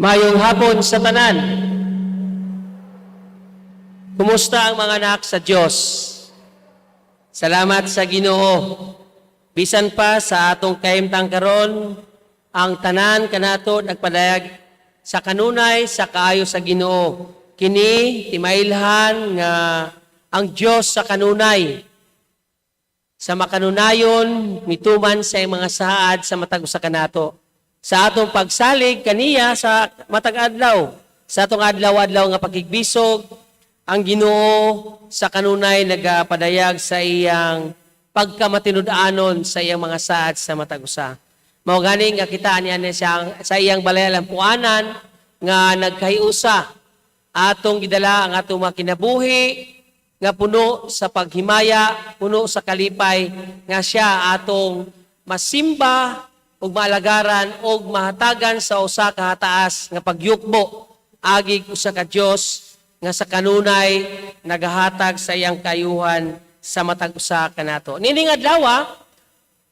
Mayong hapon sa tanan. Kumusta ang mga anak sa Dios? Salamat sa Ginoo. Bisan pa sa atong kahimtang karon, ang tanan kanato nagpadayag sa kanunay sa kaayo sa Ginoo. Kini timailhan nga ang Dios sa kanunay sa makanunayon mituman sa iyang mga saad sa matag usa kanato. Sa atong pagsalig kaniya sa matag adlaw, sa atong adlaw-adlaw nga pakigbisog, ang Ginoo sa kanunay nagapadayag sa iyang pagkamatinud-anon sa iyang mga saad sa matag usa. Mao gani nga kita niya siya sa iyang balay alampuanan nga nagkahiusa, atong gidala ang atong mga kinabuhi nga puno sa paghimaya, puno sa kalipay nga siya atong masimba ug maalagaran ug mahatagan sa usa ka hataas nga pagyukbo agig usa ka Dios nga sa kanunay nagahatag sa iyang kayuhan sa matag usa kanato. Nining adlaw,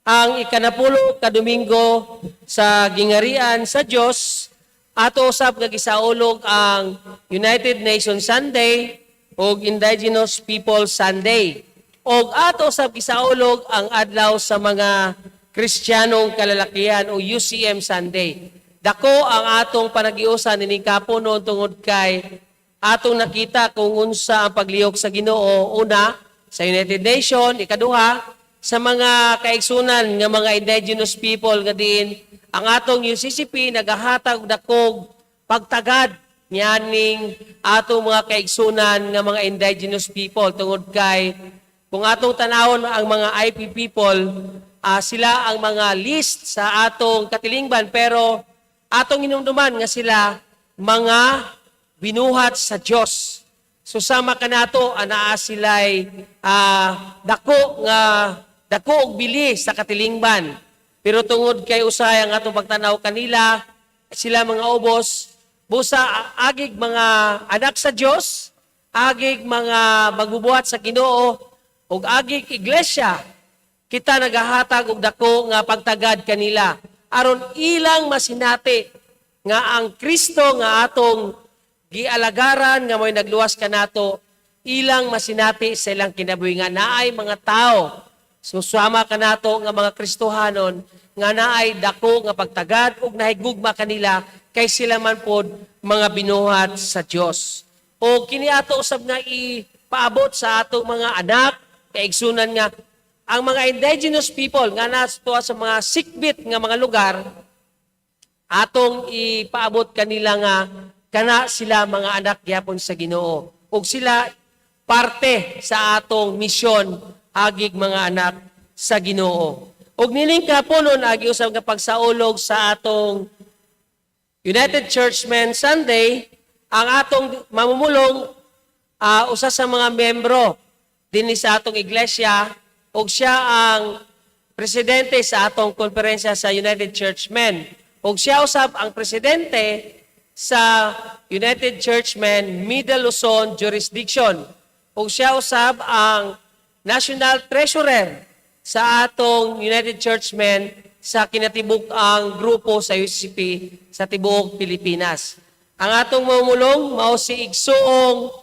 ang 10 ka Domingo sa Gingarian sa Dios, ato usab nga gisaulog ang United Nations Sunday ug Indigenous People Sunday. Og ato usab gisaulog ang adlaw sa mga Kristiyanong kalalakihan o UCM Sunday. Dako ang atong panagiusan nining kapunon tungod kay atong nakita kung unsa ang paglihok sa Ginoo, una sa United Nation, ikaduha sa mga kaigsunan nga mga indigenous people nga diin ang atong UCCP nagahatag og dakog pagtagad nianing atong mga kaigsunan nga mga indigenous people, tungod kay kung atong tanawon ang mga IP people, sila ang mga least sa atong katilingban, pero atong hinumduman nga sila mga binuhat sa Dios. So sama kanato, anaa sila'y dako nga dako og bili sa katilingban. Pero tungod kay usahay ang atong pagtanaw kanila, sila mga ubos, busa agig mga anak sa Dios, agig mga magbubuhat sa Ginoo ug agig iglesia, kita nagahatag og dako nga pagtagad kanila aron ilang masinati nga ang Kristo nga atong gialagaran nga mo'y nagluwas kanato, ilang masinati sa ilang kinabuhi nga naay mga tao susama kanato nga mga Kristohanon nga naay dako nga pagtagad ug nahigugma kanila kay sila man pod mga binuhat sa Dios. O kini ato usab nga ipaabot sa atong mga anak, kaigsunan, nga ang mga indigenous people nga nato sa mga sikbit nga mga lugar, atong ipaabot kanila nga kana sila mga anak gyapon sa Ginoo ug sila parte sa atong misyon agig mga anak sa Ginoo. Ug nining kapunon, agi usab nga pagsaulog sa atong United Churchmen Sunday, ang atong mamumulong, usa sa mga membro dinhi sa atong iglesia ug siya ang presidente sa atong konferensya sa United Churchmen. Ug siya usab ang presidente sa United Churchmen Middle Luzon Jurisdiction. Ug siya usab ang National Treasurer sa atong United Churchmen sa kinatibuk ang grupo sa UCCP sa tibuok Pilipinas. Ang atong mamulong mao si Igsuong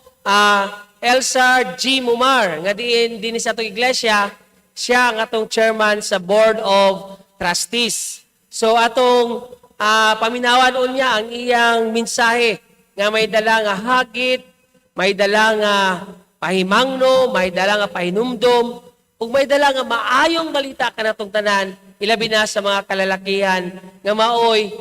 Elsa G. Mumar nga diin dinhi sa atong iglesia siya ang atong chairman sa Board of Trustees. So atong paminawan unya ang iyang mensahe nga may dala nga hagit, may dala nga pahimangno, may dala nga pahinumdom, ug may dala nga maayong balita kanatong tanan, ilabi na sa mga kalalakihan nga maoy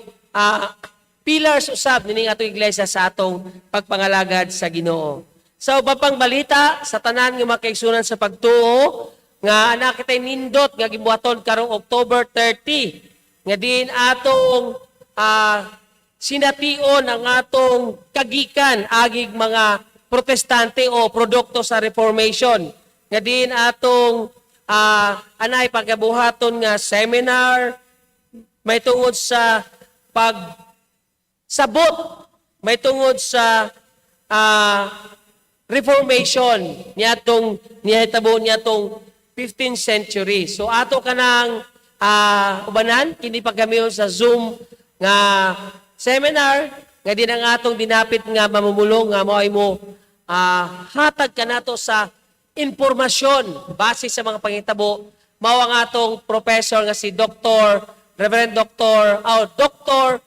pillars usab nining atong iglesia sa atong pagpangalagad sa Ginoo. Sa uban pang balita, sa tanan nga makaigsunan sa pagtuo, nga ana kitay nindot nga gibuhaton karong October 30 nga diin atong sination ang atong kagikan agig mga Protestante o produkto sa Reformation nga diin atong anay pagabuhaton nga seminar may tungod sa pag sabot may tungod sa Reformation niatong nihitabo niatong 15th century. So ato kanang ubanan kini paggamiton sa Zoom nga seminar. Nga din ang atong dinapit nga mamumulong nga mao ay mo hatag kanato sa impormasyon base sa mga pangitabo, mao ang atong professor nga si Dr. Reverend Dr. oh, Dr.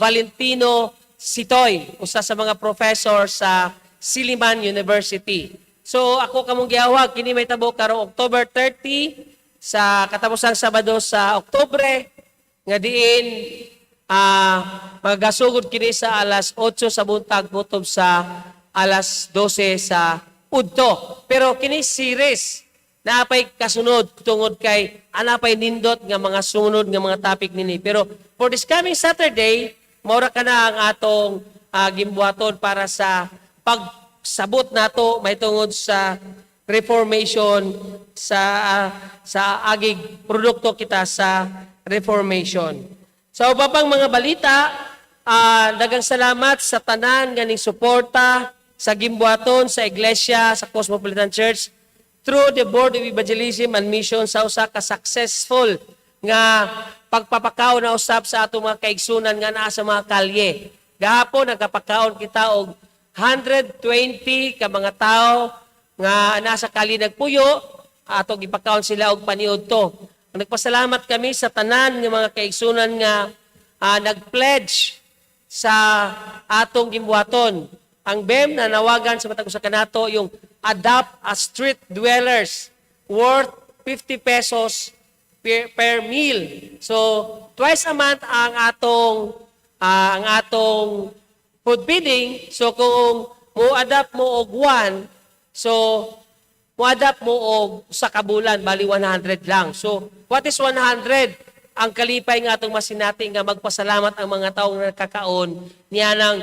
Valentino Sitoy, usa sa mga professor sa Silliman University. So ako kamong giawhag, kini mahitabo karong October 30, sa katapusang Sabado sa Oktubre, nga diin magasugod kini sa alas 8 sa buntag kutob sa alas 12 sa udto. Pero kini series, naapay kasunod tungod kay anapay nindot nga mga sunod nga mga topic nini. Pero for this coming Saturday, maura kana ang atong gimbuhaton para sa pagsabot nato mahitungod sa Reformation, sa agig produkto kita sa Reformation. Sa uban pang mga balita, daghang salamat sa tanan nga ning suporta sa gimbuhaton sa Iglesia sa Cosmopolitan Church through the Board of Evangelism and Mission sa usa ka successful nga pagpapakaon na usab sa atong mga kaigsunan nga naa sa mga kalye. Gahapon nagkapakaon kita og 120 ka mga tao nga nasa kalye nagpuyo, atong gipakaon sila og paniudto. Nagpasalamat kami sa tanan nga mga kaigsunan nga nag-pledge sa atong gimbuhaton. Ang BEM na nawagan sa matag usa kanato yung Adopt a Street Dwellers worth 50 pesos per meal. So twice a month ang atong food feeding. So kung mo adopt mo og one, so mo adopt mo og usa ka bulan, bali 100 lang. So what is 100? Ang kalipay nga atong masinati nga magpasalamat ang mga taong nakakaon niya ng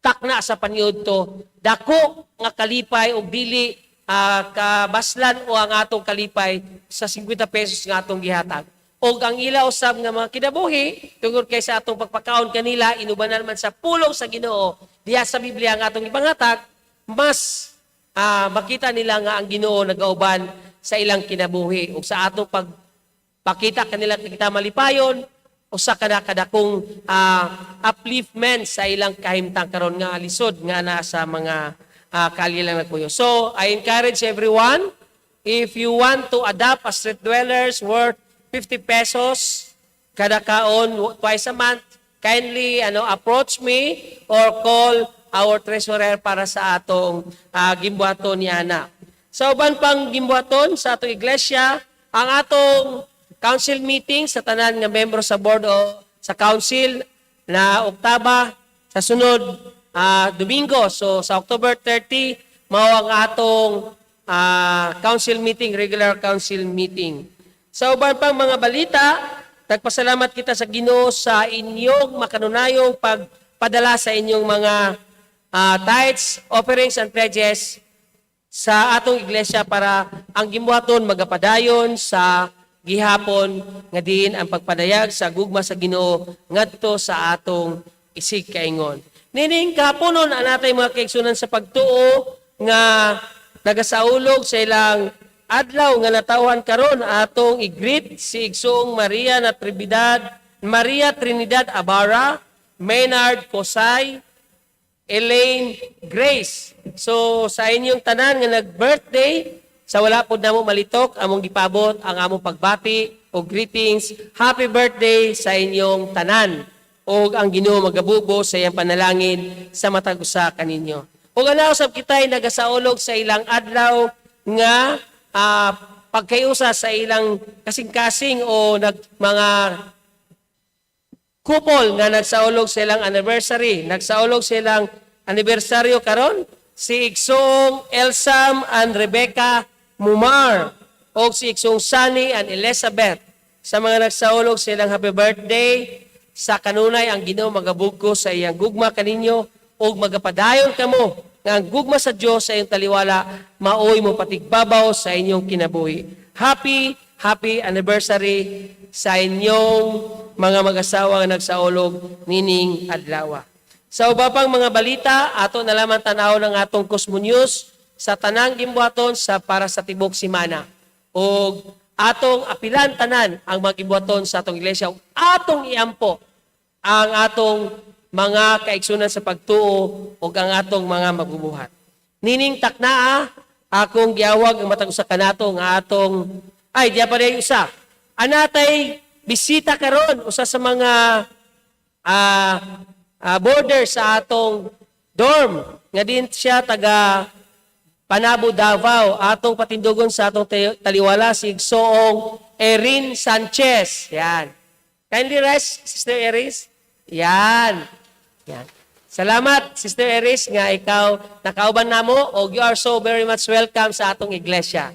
takna sa paniudto, dako nga kalipay og dili kabaslan o ang atong kalipay sa 50 pesos nga atong gihatag. Og ang ila usab nga mga kinabuhi tungod kay sa atong pagpakaon kanila inubanan man sa pulong sa Ginoo diha sa Biblia nga atong ipangatag, mas makita nila nga ang Ginoo nagauban sa ilang kinabuhi ug sa atong pagpakita kanila kita malipayon, usa ka na kadakong upliftment sa ilang kahimtang karon nga lisod nga nasa mga kalye lang nagpuyo. So, I encourage everyone, if you want to adopt a street dwellers worth 50 pesos kada kaon twice a month, kindly approach me or call our treasurer para sa atong gimbuhaton ni ana. Sa uban pang gimbuhaton sa atong iglesia, ang atong council meeting sa tanan nga membro sa board o sa council na oktaba sa sunod Domingo. So sa October 30, mao ang atong council meeting, regular council meeting. Sa uban pang mga balita, nagpasalamat kita sa Ginoo sa inyong makanunayong pagpadala sa inyong mga tithes, offerings and pledges sa atong iglesia para ang gimbuhaton magapadayon sa gihapon nga diin ang pagpadayag sa gugma sa Ginoo ngadto sa atong isig kaingon. Nining kahaponon, ang natay mga kaigsunan sa pagtuo nga nagasaulog sa ilang adlaw nga natawhan karon, atong i-greet si Igsoong Maria na Trinidad, Maria Trinidad Abara, Maynard Kosay, Elaine Grace. So sa inyong tanan nga nag-birthday, sa wala pod namo malitok, among gipabot ang among pagbati o greetings. Happy birthday sa inyong tanan. O ang Ginoo magabubo sa iyang panalangin sa matag usa kaninyo. Ug ana usab kita'y nagasaulog sa ilang adlaw nga pagkayusa sa ilang kasing-kasing o nag mga couple nga nagsaulog sa ilang anniversary. Nagsaulog sa ilang anibersaryo karon si Igsoong Elsam and Rebecca Mumar o si Igsoong Sunny and Elizabeth. Sa mga nagsaulog sa ilang happy birthday, sa kanunay ang Ginoo magabugko sa iyang gugma kaninyo ug magapadayon kamo nga ang gugma sa Dios sa iyong taliwala maoy mo patigbabaw sa inyong kinabuhi. Happy, happy anniversary sa inyong mga mag-asawa nga nagsaulog nining adlaw. Sa uban pang mga balita, ato na lamang tanaw ng atong Cosmo News sa tanang gimbuhaton sa para sa tibok simana. O atong apilan tanan ang mga gimbuhaton sa atong iglesia ug atong iampo ang atong mga kaigsunan sa pagtuo ug ang atong mga mabubuhat. Nining taknaa, akong giawag ang matag usa kanato nga atong ay diya pa rin usa. Anatay bisita karon, usa sa mga boarder sa atong dorm nga din siya taga Panabo, Davao. Atong patindugon sa atong taliwala si Igsoong Erin Sanchez. Yan. Kindly rise, Sister Eris. Yan. Yan. Salamat, Sister Eris, nga ikaw nakauban namo og you are so very much welcome sa atong iglesia.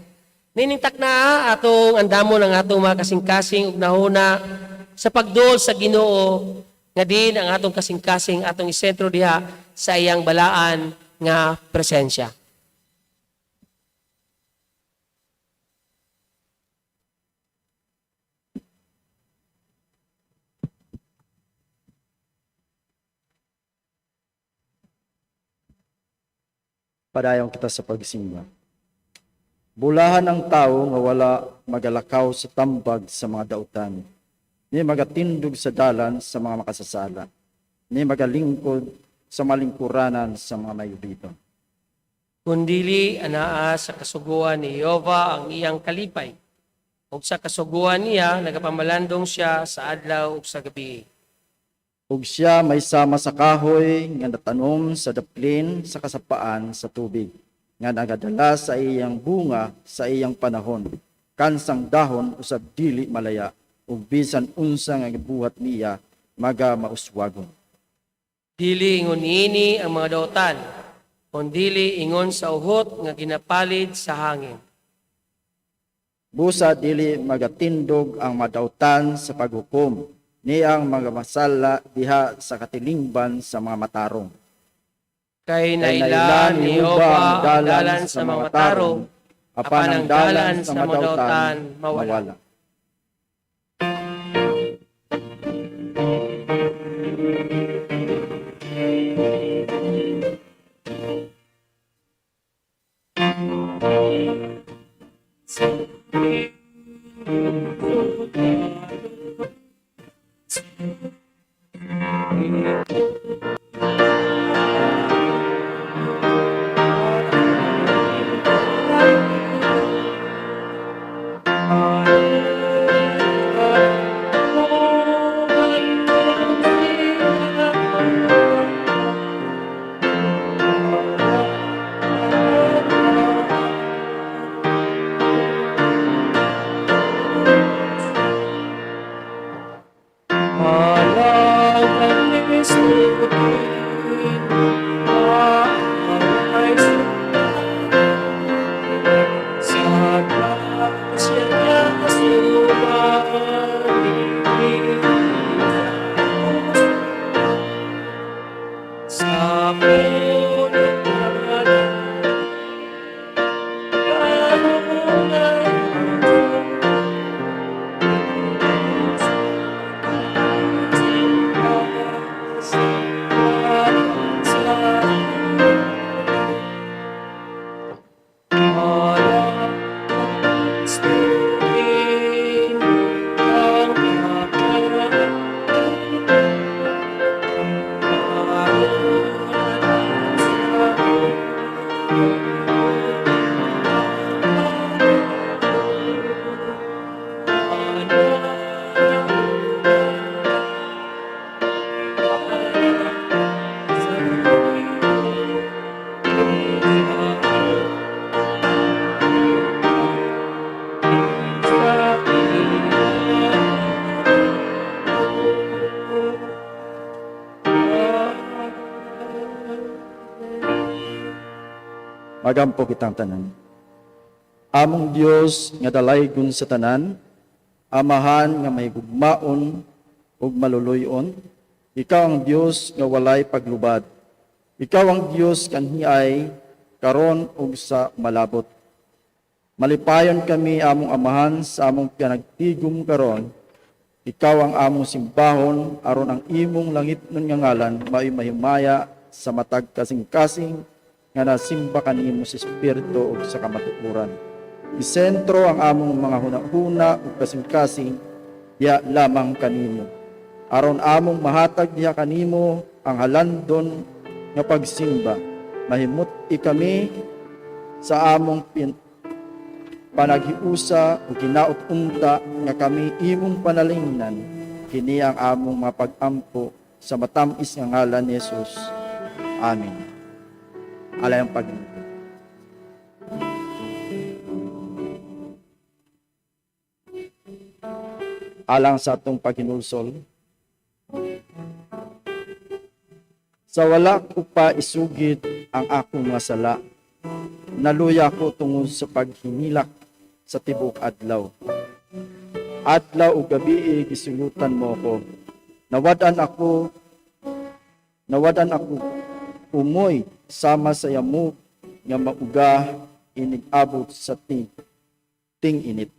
Nining takna, atong andamo ng atong mga kasing-kasing ug nahuna sa pagduol sa Ginoo, nga din ang atong kasing-kasing atong isentro diha sa iyang balaan nga presensya. Padayon kita sa pagsimba. Bulahan ang tao nga wala magalakaw sa tambag sa mga dautan, ni magatindog sa dalan sa mga makasasala, ni magalingkod sa malingkuranan sa mga mayubito. Kundili anaa sa kasuguan ni Jehova ang iyang kalipay. Ug sa kasuguan niya nagapamalandong siya sa adlaw ug sa gabi. Ug siya may sama sa kahoy nga natanom sa daplin sa kasapaan sa tubig, nga nagadala sa iyang bunga sa iyang panahon. Kansang dahon usab dili malaya, ug bisan unsa nga gibuhat niya maga mauswagon. Dili ingon niini ang mga dautan, kundili ingon sa uhot nga ginapalid sa hangin. Busa dili magatindog ang madautan sa paghukom, ni ang mga masala diha sa katilingban sa mga matarong. Kay Kay naila ni Jehova Jehova ang dalan sa mga matarong, apan ang dalan sa madautan mawala. mawala. Sa puno ng Magampo kitang tanan. Among Dios nga dalaygon sa tanan, Amahan nga mahigugmaon ug maluluyon, ikaw ang Dios nga walay paglubad. Ikaw ang Dios kanhiay karon ug sa malabot. Malipayon kami, among Amahan, sa among panagtigom karon. Ikaw ang among simbahon aron ang imong langitnon nga ngalan maoy mahimaya sa matag kasing-kasing nga nasimba kanimo sa espiritu ug sa kamatuoran. Isentro ang among mga hunahuna ug kasing-kasing diha lamang kanimo, aron among mahatag diha kanimo. ang halandon nga pagsimba. Mahimut-i kami sa among panaghiusa ug hinaot unta nga kami imong panalingnan. Kini ang among mga pag-ampo sa matam-is nga ngalan ni Jesus. Amen. Alayong paglingkod. Alang sa atong paghinulsol, sa wala ko pa isugid ang akong mga sala, naluya ko tungod sa paghinilak sa tibuok adlaw. Adlaw ug gabi gisulutan mo ako. Nawad-an ako umoy sama sa yamog nga mauga inig-abot sa ting-init.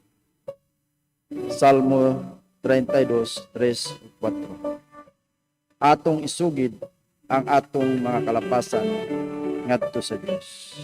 Salmo 32, 3, 4. Atong isugid ang atong mga kalapasan ngadto sa Dios.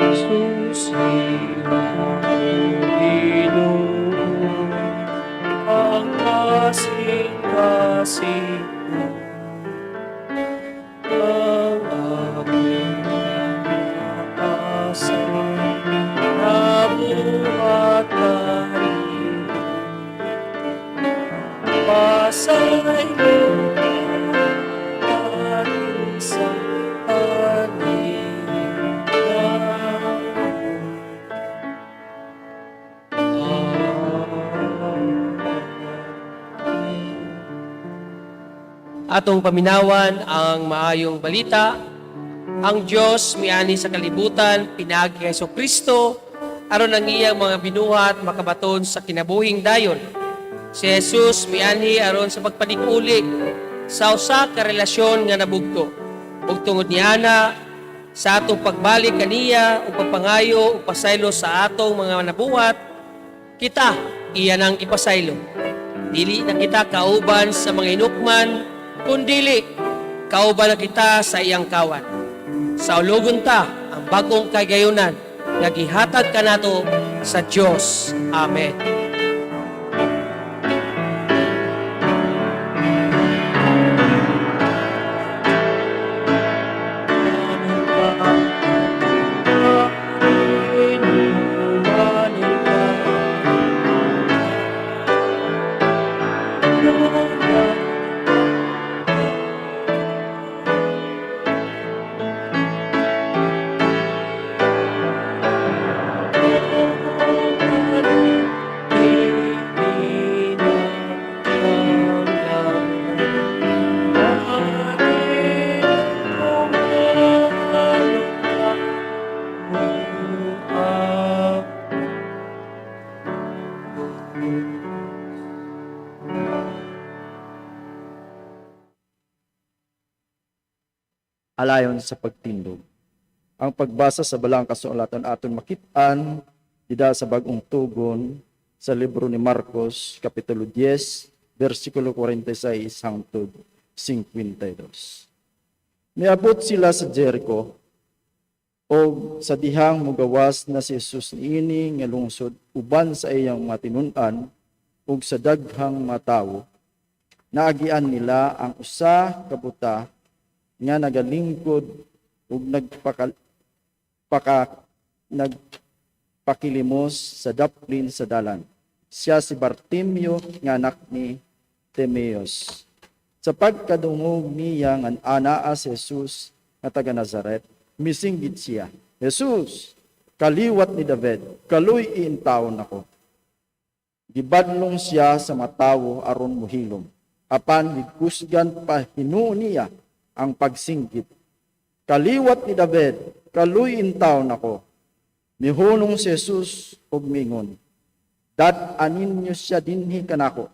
Jesus, Ginoo, ang kasing-kasing ko, ang aking asa, nabuhat kanimo. Pasaylo sa kanila. Atong paminawan ang maayong balita. Ang Dios miani sa kalibutan pinaagi kay Kristo aron ang iyang mga binuhat makabaton sa kinabuhing dayon. Si Jesus mianhi aron sa pagpanikuli sa usa ka relasyon nga nabugto. Ug tungod niana sa atong pagbalik kaniya ug pagpangayo ug pasaylo sa atong mga nabuhat, kita iya nang ipasaylo. Dili na kita kauban sa mga hinukman, kundili kauban na kita sa iyang kawan. Saulugon ta ang bagong kagayunan nga gihatag kanato sa Dios. Amen. Alayon sa pagtindog. Ang pagbasa sa Balaang Kasulatan aton makit-an dida sa Bagong Tugon sa libro ni Marcos, Kapitulo 10, versikulo 46 hangtod 52. Miabot sila sa Jericho o sa dihang mugawas na si Jesus niini nga lungsod uban sa iyang mga tinun-an ug sa daghang mga tawo. Naagian nila ang usa ka buta nga nagalingkod ug nagpakilimos sa daplin sa dalan. Siya si Bartimeo nga anak ni Timeus. Sa pagkadungog niya nga anaa si Jesus nga taga Nazaret, misinggit siya, "Jesus, kaliwat ni David, kaluy-i intawon ako." Gibadlong siya sa mga tawo aron muhilom. Apan gikusgan pa hinuon niya ang pagsinggit, "Kaliwat ni David, kaluy-i intawon ako." Mihunong si Jesus ug miingon, "Dad-a ninyo siya dinhi kanako."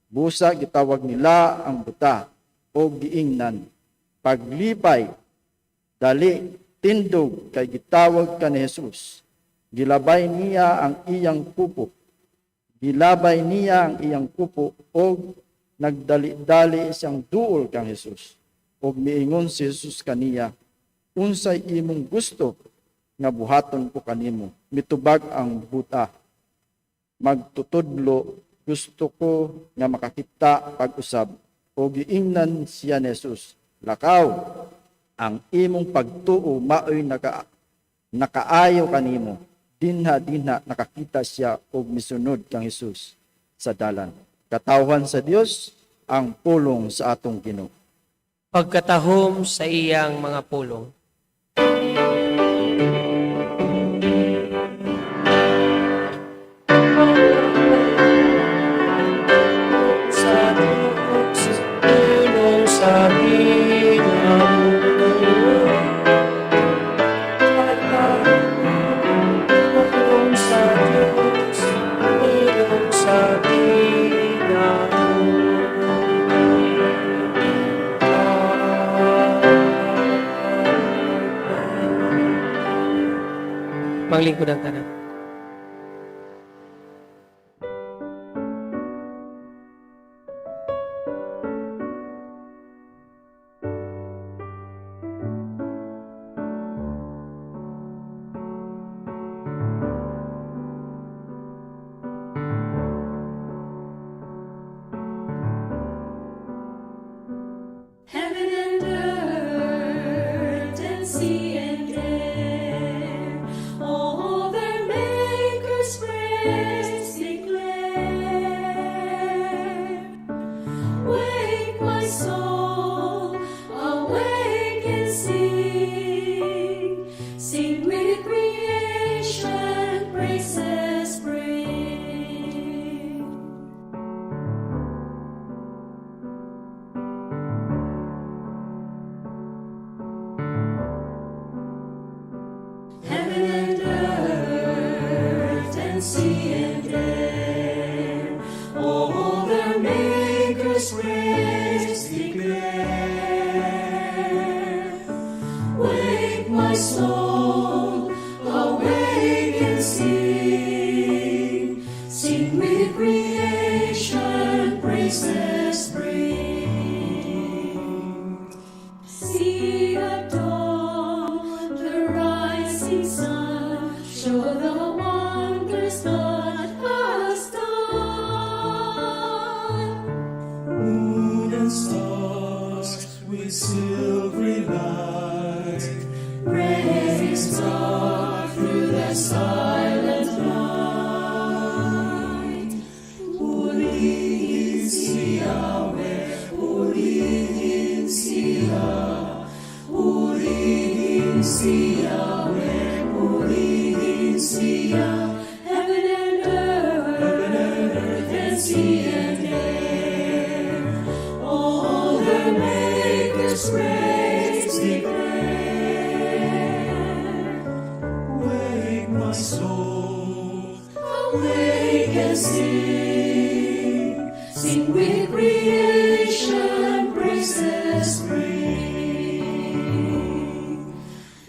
Busa gitawag nila ang buta ug giingnan, "Paglipay, dali, tindog, kay gitawag ka ni Jesus." Gilabay niya ang iyang kupo. Gilabay niya ang iyang kupo og nagdali-dali siyang duol kang Jesus. Ug miingon si Jesus kaniya, "Unsay imong gusto nga buhaton ko kanimo?" Mitubag ang buta, "Magtutudlo, gusto ko nga makakita pag-usab." O giingnan siya ni Jesus, "Lakaw, ang imong pagtuo maoy nakaayo kanimo." Dinha dinha nakakita siya og misunod kang Jesus sa dalan. Katawhan sa Dios, ang pulong sa atong Ginoo. Pagkatahom sa iyang mga pulong. Sa Diyos, pulong sa Ginoo. Pulong sa Diyos, pulong sa Ginoo. Amen. Maglingkod ang tanan. Heaven and earth and sea and air, all their Maker's praise declare. Wake, my soul, awake and sing. Sing with creation, praises bring. Heaven and earth and sea and air, all their Maker's praise declare. Wake, my soul, awake and sing. Sing with creation, praises bring. See at dawn the rising sun, show the wonders God has done. Moon and stars with silvery light, Praise God through the silent night. Purihin si Yahweh, purihin siya, purihin si Yahweh, purihin siya. Heaven and earth and sea and air, all their Maker's praise declare. Wake, my soul, Awake and sing, sing with creation, praises bring.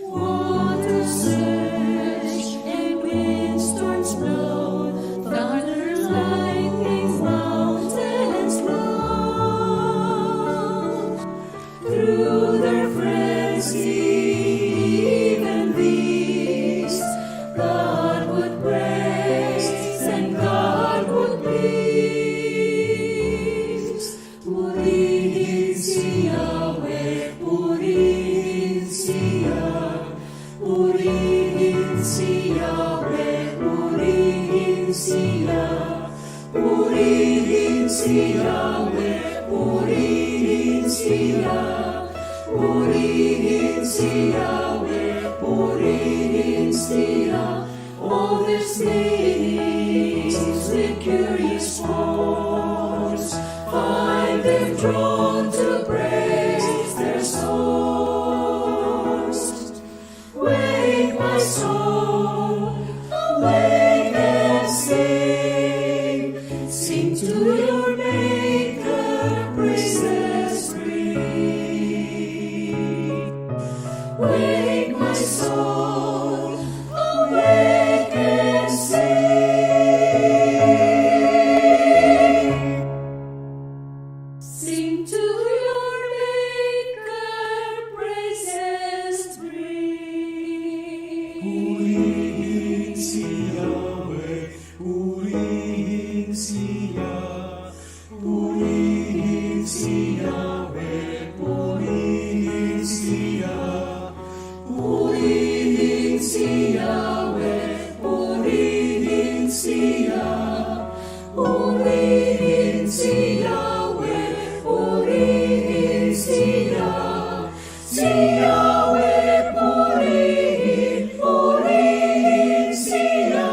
Waters surge and windstorms blow, thunder, lightning, mountains roll. Through their frenzy, even these, God would praise and God would please. Purihin si Yahweh. si Yahweh, purihin siya. Purihin si Yahweh, purihin siya. All their snakes with curious forms find them drawn to praise their source. Wake, my soul, awake and sing. Sing to your Maker, praises bring. Wake, my soul, awake and sing. Sing to your Maker, praises bring. Purihin si Yahweh, purihin siya. Purihin si Yahweh, purihin siya. Purihin si Yahweh, purihin siya. Purihin si Yahweh, purihin siya. Si Yahweh, purihin, purihin siya.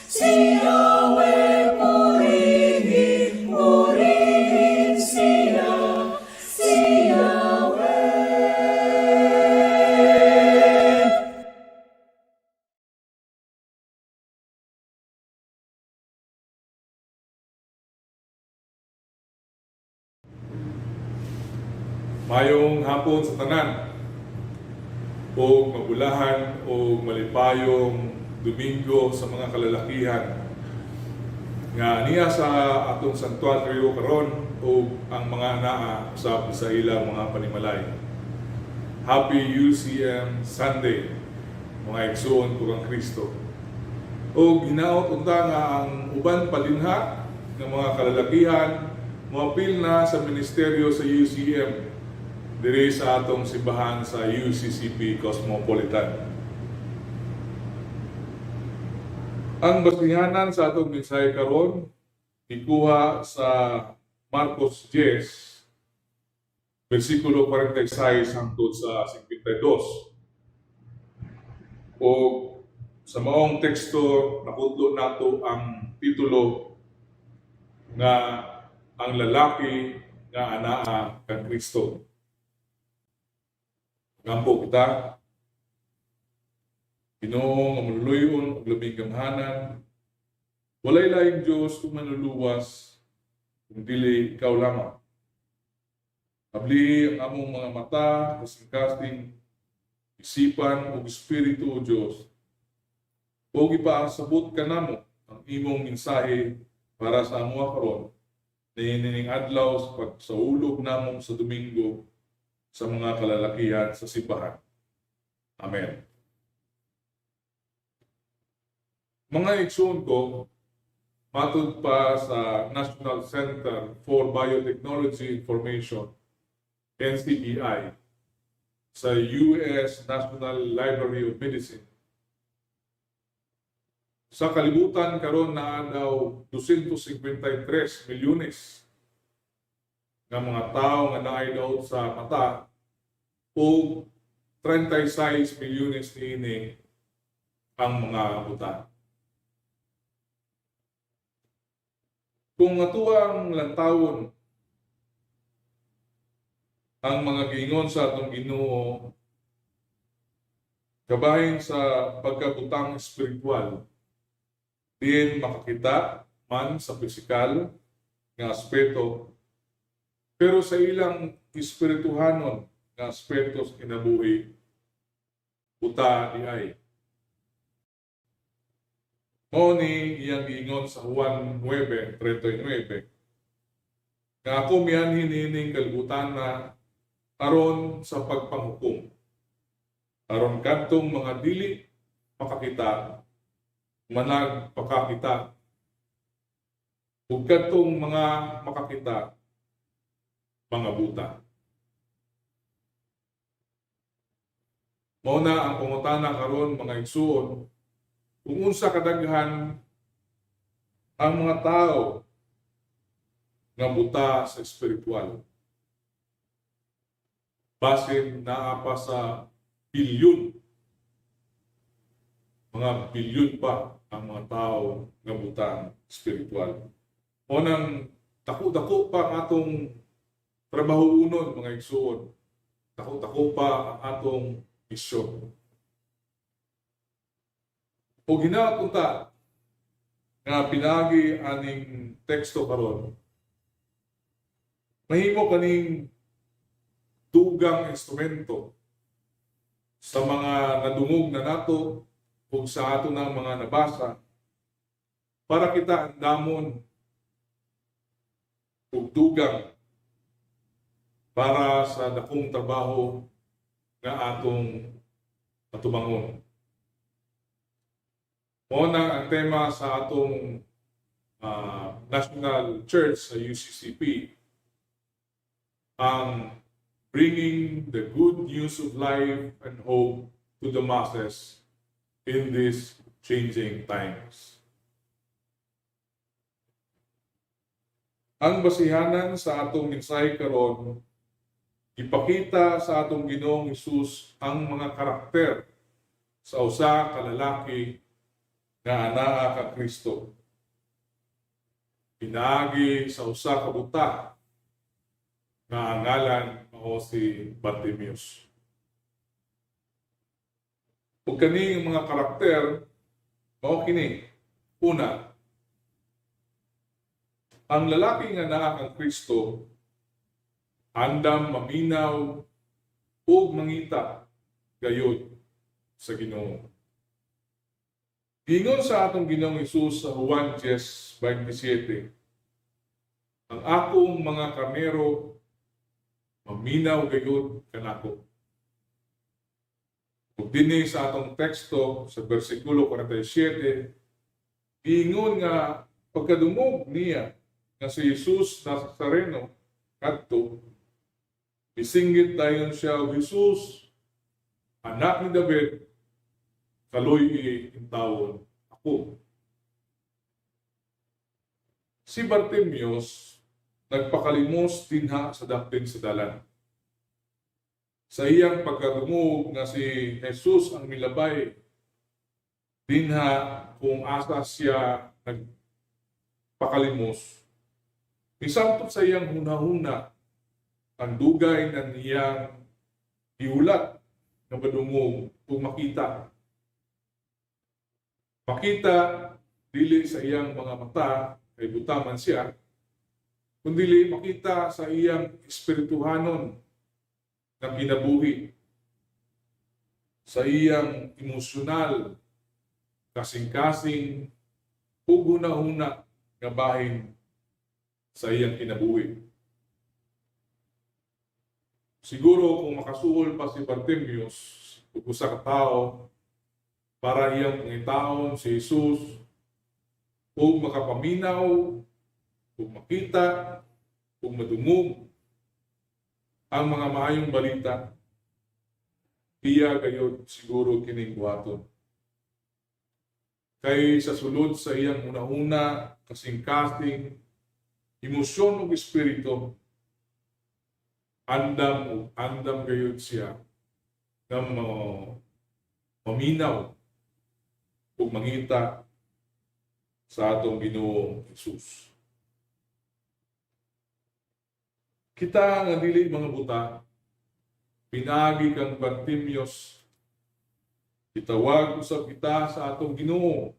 Si Yahweh, purihin, purihin siya. Si Yahweh. Mayong hapon sa tanan o mabulahan o malipayong Domingo sa mga kalalakihan nga niya sa atong santuario karon o ang mga anaa usab sa ilang mga panimalay. Happy UCM Sunday, mga igsuon ko kang Kristo. O hinaot unta nga ang uban pa dinha ng mga kalalakihan moapil na sa ministeryo sa UCM diri sa atong simbahan sa UCCP Cosmopolitan. Ang basihanan sa atong mensahe karon ikuha sa Marcos 10 versikulo 46 hangtod sa 52. O sa maong teksto nakutlo nato ang titulo nga "Ang Lalaki nga Anaa kang Kristo". Gampo kita. Ginoo nga maluluyon ug labing gamhanan, walay laing Dios ug manluluwas kung dili ikaw lamang. Abli ang among mga mata, kasing-kasing, isipan ug espiritu, o Dios. Ug ipaasabot kanamo ang imong mensahe para sa amoa karon niining adlaw sa pagsaulog namong sa Domingo sa mga kalalakihan sa simbahan. Amen. Mga igsoon ko, matud pa sa National Center for Biotechnology Information, NCBI, sa US National Library of Medicine, sa kalibutan karon naa daw 253 milyones nga mga tao nga naay daot sa mata ug 36 milyones niini ang mga buta. Kung atuang lantawon ang mga giingon sa atong Ginoo kabahin sa pagkabutang espiritual, diin makakita man sa pisikal nga aspeto, pero sa ilang espirituhanon nga aspeto sa kinabuhi, buta di ay. Mao ni iyang giingon sa Juan 9:39 nga ako mianhi niining kalibutan na aron sa pagpanghukom, aron kadtong mga dili makakita managpakakita, ug kadtong mga makakita mga buta. Mao na ang pangutana karon, mga igsuon, kung unsa kadaghan ang mga tao nga buta sa espiritual. Basin naa pa sa bilyon, mga bilyon pa ang mga tao nga butang espiritual. O nang dako-dako pa ang atong trabaho unon, mga igsuon. Dako-dako pa ang atong misyon. O ginaot unta nga pinaagi aning teksto karon, mahimo kaning dugang instrumento sa mga nadungog na nato ug sa ato ng mga nabasa para kita andamon ug dugang para sa dakong trabaho nga atong atubangon. Mao na ang tema sa atong National Church sa UCCP, ang bringing the good news of life and hope to the masses in these changing times. Ang basihanan sa atong mensahe karon, ipakita sa atong Ginoong Hesus ang mga karakter sa usa ka lalaki nga anaa ka Kristo. Pinaagi sa usa ka buta nga ang ngalan mao si Bartimeus. Ug kaning mga karakter mao kini. Una, ang lalaki nga naa kang Kristo andam maminaw ug mangita gayod sa Ginoo. Ingon sa atong Ginoong Hesus sa Juan 10:27, "Ang akong mga karnero maminaw gayud kanako." Ug dinhi sa atong teksto sa bersikulo 47, giingon nga pagkadungog niya nga si Jesus Nazareno kadto, misinggit dayon siya og, "Jesus, anak ni David, kaluy-i intawon ako." Si Bartimius nagpakalimos dinha sa dakpin sa dalan. Sa iyang pagkadungog nga si Jesus ang milabay dinha kung asa siya nagpakalimos, misamtop sa iyang hunahuna ang dugay na niyang gihulat nga madungog ug makita. Makita dili sa iyang mga mata kay buta man siya, kundili makita sa iyang espirituhanon na kinabuhi, sa iyang emosyonal, kasing-kasing, ug hunahuna nga bahin sa iyang kinabuhi. Siguro kung makasuol pa si Bartimius ug usa ka tawo para iyang pangitaon si Jesus ug makapaminaw ug makita ug madungog ang mga maayong balita, iya gayod siguro kining buhaton. Kay sa sulod sa iyang hunahuna, kasing-kasing, emosyon ug espiritu, andam ug andam gayud siya nga maminaw ug mangita sa atong Ginoong Hesus. Kita nga dili mga buta, pinaagi kang Bartimius, itawag usab kita sa atong Ginoo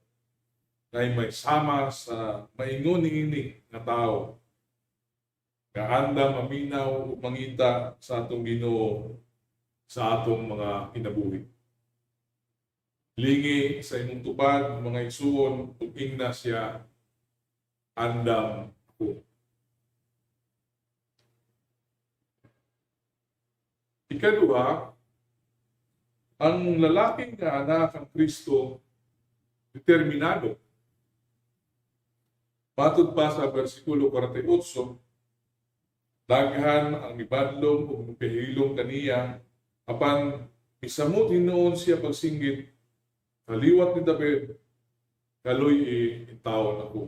nga may sama sa maingon niini nga tao nga andam maminaw ug mangita sa atong Ginoo sa atong mga kinabuhi. Lingi sa imong tupad, mga igsuon, ug ingna siya, "Andam ako." Ikaduha, ang lalaki nga anak ang Kristo determinado. Matod pa sa bersikulo 48, daghan ang mibadlong ug mipahilom kaniya, apan misamot hinuon siya pagsinggit, "Kaliwat ni David, kaluy-i intawon ako."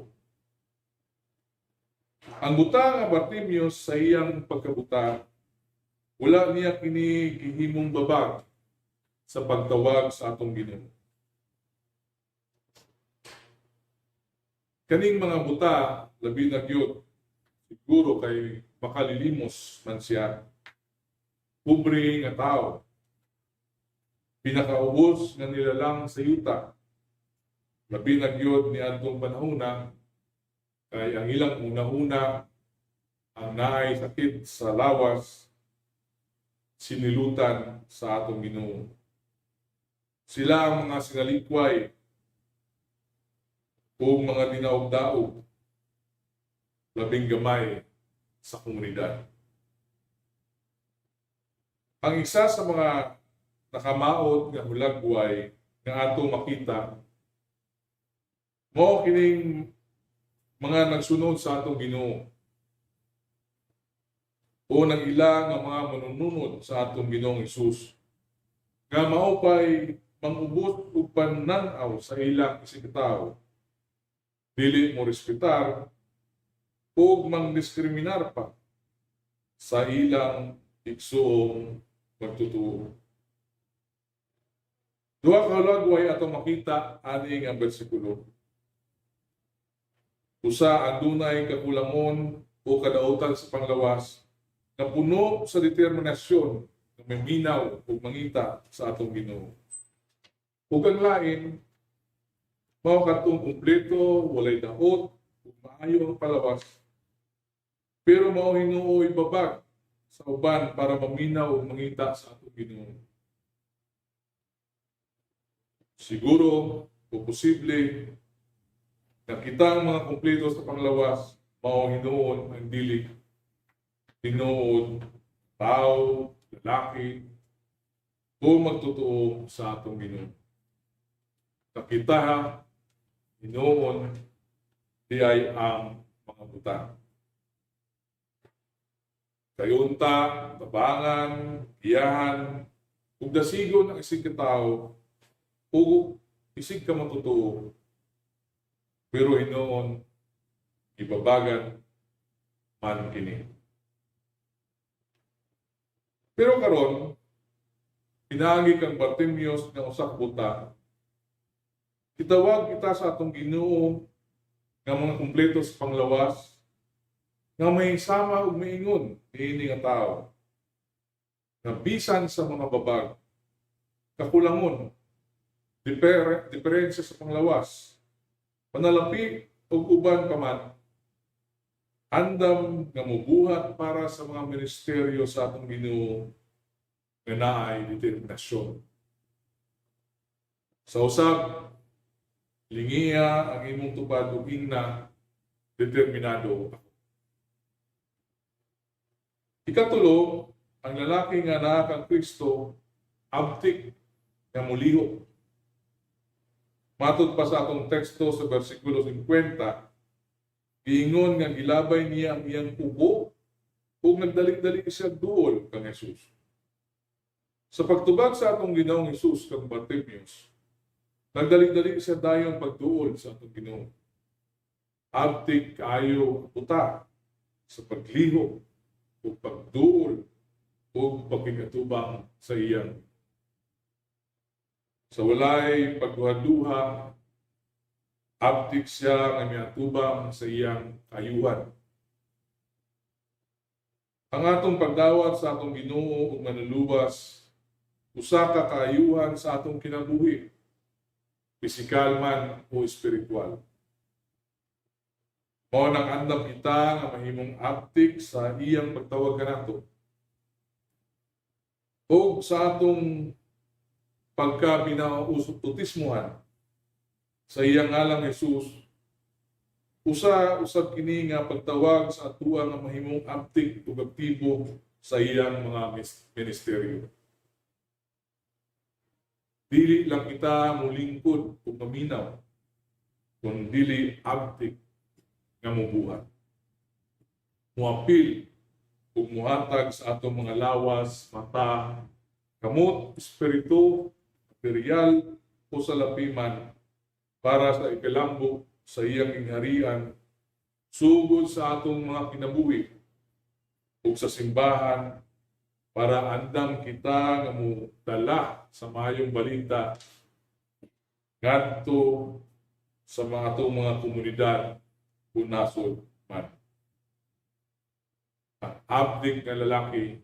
Ang buta nga Bartimius sa iyang pagkabuta, wala niya kini gihimong babag sa pagtawag sa atong Ginoo. Kaning mga buta, labi na gyud, siguro kay makalilimos man siya. Pobre nga tao, pinakaubos nga nilalang sa yuta, labi na gyud ni adtong panahona, kay ang ilang una-una ang naay sakit sa lawas sinilutan sa atong Ginoo. Sila ang mga sinalikway o mga dinaog-daog, labing gamay sa komunidad. Ang isa sa mga nakamaod nga hulagway nga ato makita mao kining mga nagsunod sa atong Ginoo o nag-ila nga mga manununod sa atong Ginoong Hesus nga mao pay mangubos ug panan-aw sa ilang isigkatawo, dili mo respetar ug mangdiskriminar pa sa ilang igsuong pagtutuo. Duha ka hulagway atong makita ani nga bersikulo. Usa, ang dunay kakulangon o kadautan sa panglawas nga puno sa determinasyon nga maminaw ug mangita sa atong Ginoo. Ug ang lain, mao kadtong kumpleto, walay daot, ug maayo ang palawas, pero mao hinuoy babag sa uban para maminaw ug mangita sa atong Ginoo. Siguro o posible nga kita ang mga kumpleto sa panglawas, mao hinuon ang dili tinuod tao, lalaki, o magtotoo sa atong Ginoo. Kita hinuon di ay ang mga buta. Kayunta, tabangan, giyahan, ug dasigon ang isig ka tawo ug isig ka matutuo. Pero hinuon ibabagan man kini. Pero karon, pinaagi kang Bartimius nga usa ka buta, gitawag kita sa atong Ginoo nga mga kumpleto sa panglawas, nga may sama ug maingon niini nga tawo, nga bisan sa mga babag, kakulangon, diferensya sa panglawas, panalapi ug uban pa man, andam nga mubuhat para sa mga ministeryo sa atong Ginoo nga naay determinasyon. Sa usab, lingiya ang imong tupad ug ingna, determinado ako. Ikatulo, ang lalaki nga naa kang Kristo, abtik nga mulihok. Matod pa sa atong teksto sa bersikulo 50, giingon nga gilabay niya ang iyang kubo ug nagdali-dali siya duol kang Jesus. Sa pagtubag sa atong Ginoong Hesus kang Bartimius, nagdali-dali siya dayon pagduol sa atong Ginoo. Abtik kaayo ang buta sa paglihok ug pagduol ug pakigatubang sa iyang. Sa walay pagduha-duha, abtik siya nga miatubang sa iyang kaayuhan. Ang atong pagdawat sa atong Ginoo ug Manluluwas, usa ka kaayuhan sa atong kinabuhi, pisikal man o espiritual. Mao nang andam kita nga mahimong abtik sa iyang pagtawag kanato. O sa atong pagka binautismuhan sa iyang ngalang Jesus, usa usab kini nga pagtawag sa atoa nga mahimong abtik ug aktibo sa iyang mga ministeryo. Dili lang kita mulingkod ug maminaw, kun dili abtik nga mubuhat, muapil ug muhatag sa atong mga lawas, mata, kamot, espiritu, material o salapi man para sa ikalambo sa iyang gingharian Sugod sa atong mga kinabuhi ug sa simbahan para andam kita nga dala sa maayong balita ngadto sa mga atong mga komunidad kung nasod man. Ang abdik nga lalaki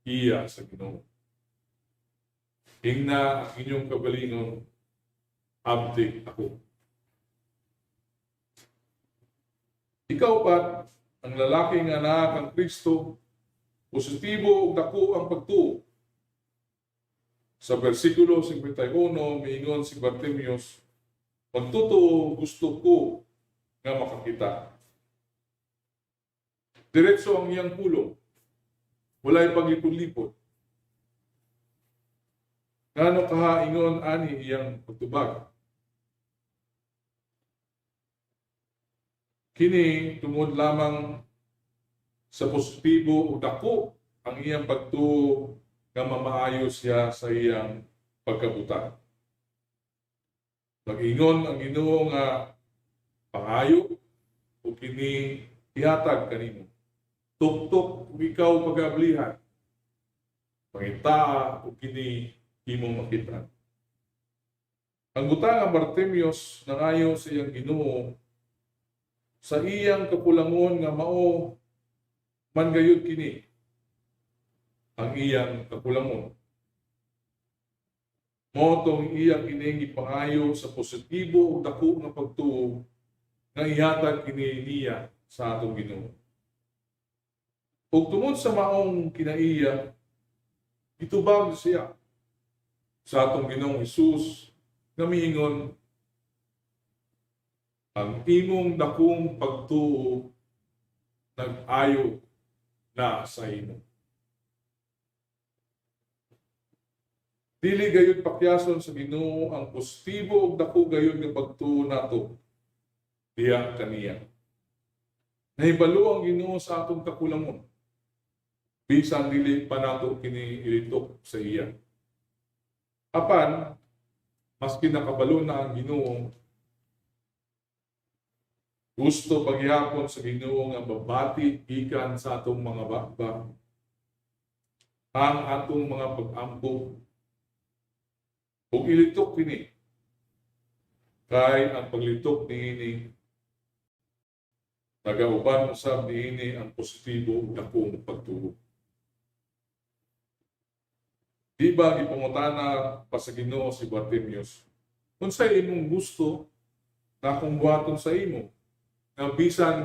iya sa Ginoo. Ingna ang inyong kagalingon, abdik ako. Ikaw pat, ang lalaki nga naa kang Kristo, positibo ug dako ang pagtuo. Sa versikulo 51, miingon si Bartimius, "Pagtotoo, gusto ko nga makakita." Diretso ang iyang pulong. Walay paglipod-lipod. Ngano kaha ingon ani iyang pagtubag? Kini tungod lamang sa positibo ug dako ang iyang pagtuo nga mamaayo siya sa iyang pagkabuta. Nag-ingon ang Ginoo nga pangayo ug kini ihatag kanimo. Tuktok ug ikaw pagablihan. Pangitaa ug kini imong makita. Ang butang ang Bartimius nangayo sa iyang Ginoo sa iyang kakulangon nga mao man gayud kini ang iyang kakulangon. Mao tong iyang kining gipangayo sa positibo ug dako nga pagtuo nga ihatag kini niya sa atong Ginoo. Ug tungod sa maong kinaiya, gitubag siya sa atong Ginoong Hesus nga miingon, "Ang imong dakong pagtuo nag-ayo na sa imo." Dili gayud pakyason sa Ginoo ang positibo ug dako gayud nga pagtuo nato diha kaniya. Nahibalo ang Ginoo sa atong kakulangon, bisan dili pa nato kini ilitok sa iya. Apan maski nakabalo na ang Ginoo, gusto paghihapon sa Ginoo nga babati gikan sa atong mga bakba ang atong mga pag-ampo ug ilitok kini, kay ang paglitok niini nagauban usab niini ang positibo ug dakong pagtuo. Di ba gipangutana pa sa Ginoo si Bartimius, "Unsay imong gusto na akong buhaton sa imo?" Nga bisan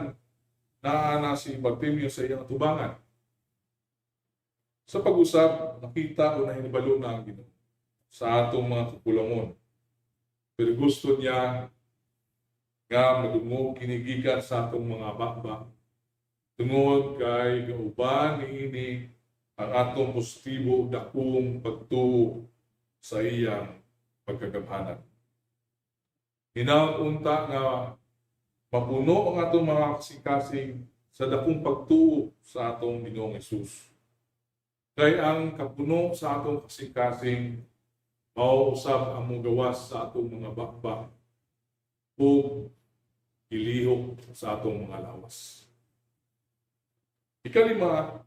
naa na si Bartimius sa iyang tubangan. Sa pag-usab, nakita o nahibalo na ang Ginoo sa atong mga kakulangon. Pero gusto niya nga madungog kini gikan sa atong mga bakba, tungod kay gauban niini ang atong positibo ug dakong pagtuo sa iyang pagkagamhanan. Hinaot unta nga mapuno ang atong mga kasing-kasing sa dakong pagtuo sa atong Ginoong Hesus. Kay ang kapuno sa atong kasing-kasing mao usab ang mogawas sa atong mga bakba ug ilihok sa atong mga lawas. Ikalima,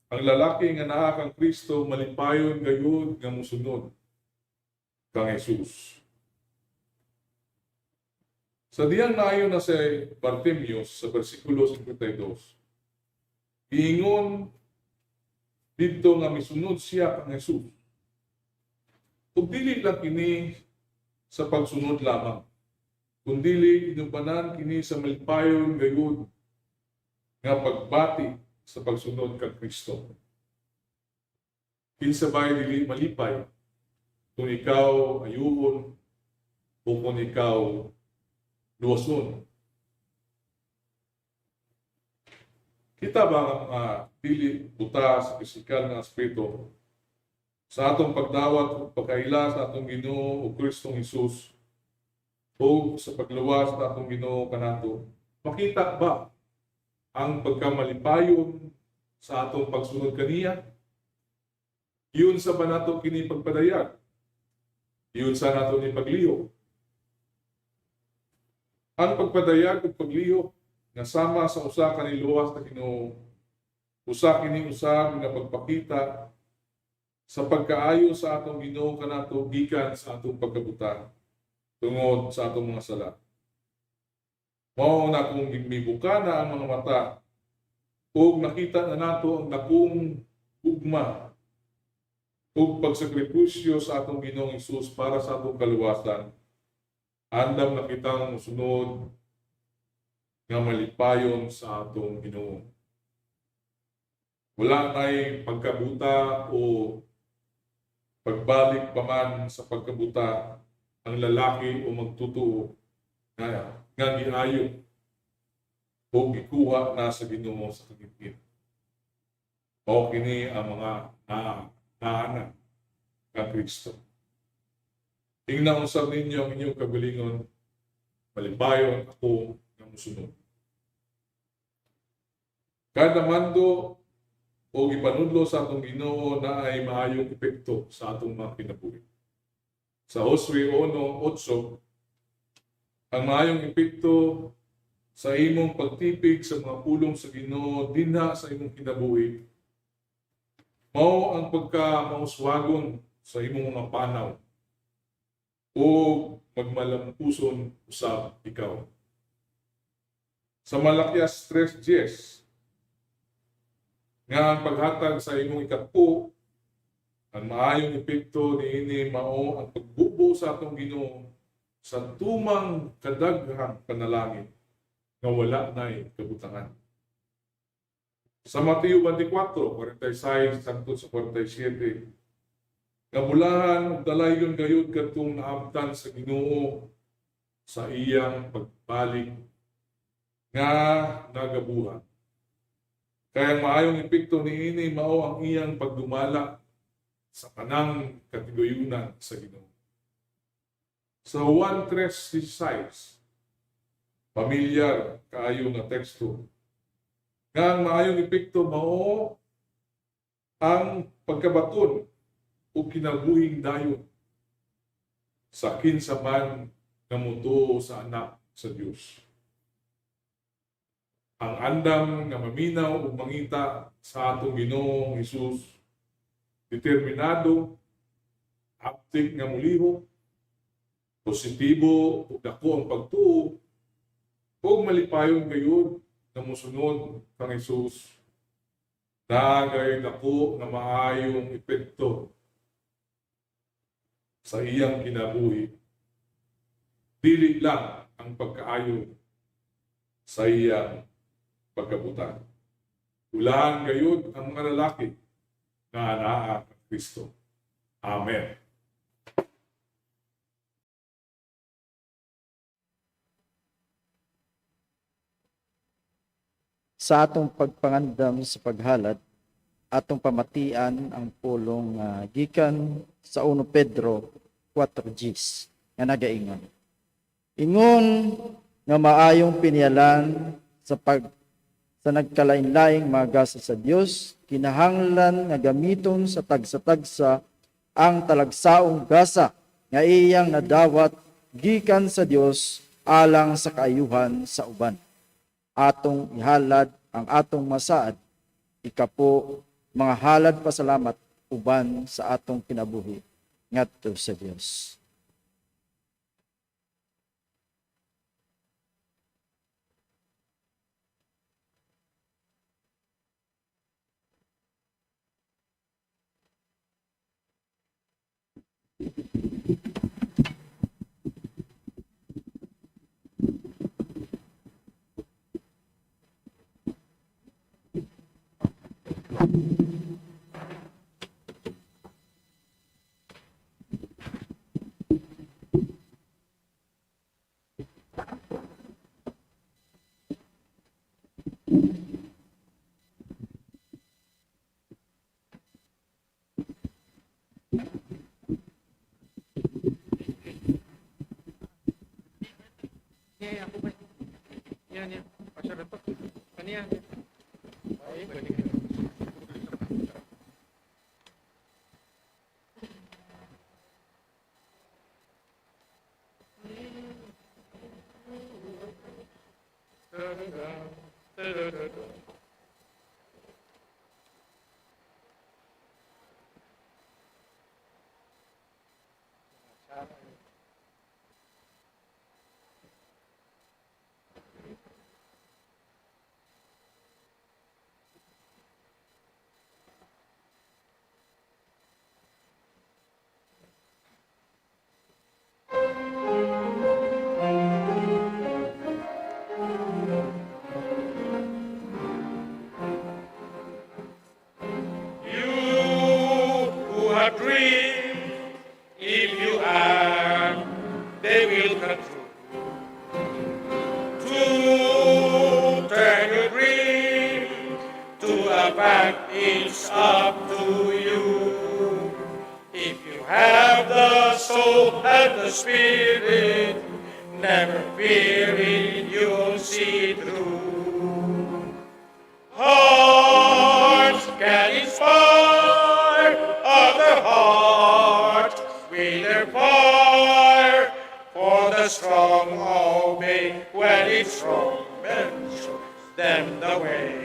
ang lalaki nga naa kang Kristo malipayon gayud nga mosunod kang Jesus. Sa diyang naayo na si Bartimius sa versikulo 52, giingon didto nga misunod siya kang Jesus. Ug dili lang kini sa pagsunod lamang, kundili inubanan kini sa malipayon gayud nga pagbati sa pagsunod kang Kristo. Kinsa bay dili malipay kung ikaw ayuon o kung ikaw luwason? Kita ba ang mga dili buta sa pisikal nga aspeto sa atong pagdawat ug pagkaila sa atong Ginoo ug Kristong Hesus o sa pagluwas sa atong Ginoo kanato? Makita ba ang pagkamalipayon sa atong pagsunod kaniya? Yun sa ba nato kini pagpadayag? Yun sa nato ni paglihok? Ang pagpadayag ug paglihok nga sama sa usa ka niluwas sa Ginoo, usa kini usab nga pagpakita sa pagkaayo sa atong Ginoo kanato gikan sa atong pagkabuta tungod sa atong mga sala. Mao na kung mibuka na ang mga mata ug nakita na nato ang dakong gugma ug pagsakripisyo sa atong Ginoong Hesus para sa atong kaluwasan, andam na kitang mosunod nga malipayon sa atong Ginoo. Wala nay pagkabuta o pagbalik pa man sa pagkabuta ang lalaki o magtutuo nga giayo o gikuha na sa Ginoo sa kagipit. O kini ang mga naana ka Kristo. Tingnan usab ninyo ang inyong kagalingon, malipayon ako nga musunod. Kada mando o gipanudlo sa atong Ginoo na ay maayong epekto sa atong mga kinabuhi. Sa Josue 1:8, ang maayong epekto sa imong pagtipig sa mga pulong sa Ginoo dinha sa imong kinabuhi, mao ang pagka mauswagon sa imong mga panaw o magmalampuson usab ikaw. Sa Malakias 3:10, nga ang paghatag sa imong ikapo, ang maayong epekto niini mao ang pagbubo sa atong Ginoo sa tumang kadaghang panalangin nga wala nay kabutangan. Sa Mateo 24:46 hangtod sa 47, nga bulahan ug dalayon gayud kadtong naabtan sa Ginoo sa iyang pagbalik nga nagabuhat. Kaya ang maayong epekto niini mao ang iyang pagdumala sa tanang katigayunan sa Ginoo. Sa Juan 3:16, pamilyar kaayo nga teksto, nga ang maayong epekto mao ang pagkabaton o kinabuhing dayon sa kinsa man nga motuo sa anak sa Dios. Ang andam nga maminaw ug mangita sa atong Ginoong Hesus, determinado, aptik nga mulihok, positibo ug dako ang pagtuo, ug malipayon gayud nga mosunod kang Hesus, nagay dako nga maayong epekto sa iyang kinabuhi. Dili lang ang pagkaayo sa iyang pagkabutan. Ulahan gayud ang mga lalaki na anaa kang Kristo. Amen. Sa atong pagpangandam sa paghalad, atong pamatian ang pulong gikan sa 1 Pedro 4:10 nga nagaingon. Ingon nga maayong piniyalan sa nagkalain-laing mga gasa sa Dios, kinahanglan nga gamiton sa tagsa-tagsa ang talagsaong gasa nga iyang nadawat gikan sa Dios alang sa kaayuhan sa uban. Atong ihalad ang atong masaad, ikapo mga halad pasalamat uban sa atong kinabuhi ngadto sa Dios. have dreams, if you act, they will come true. To turn your dream to a fact, it's up to you. If you have the soul and the spirit, never fear it, you'll see it through. Hearts can inspire other hearts with their fire, for the strong obey when it's strong men show them the way.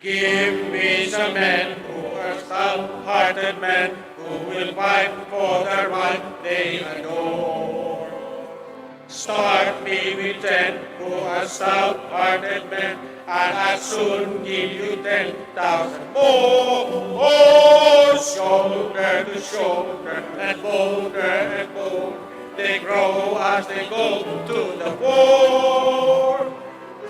Give me some men who are stout-hearted men who will fight for the right they adore. Start me with 10 who are stout-hearted men, and I'll soon give you 10,000 more. Oh, shoulder to shoulder and bolder and bolder, they grow as they go to the fore.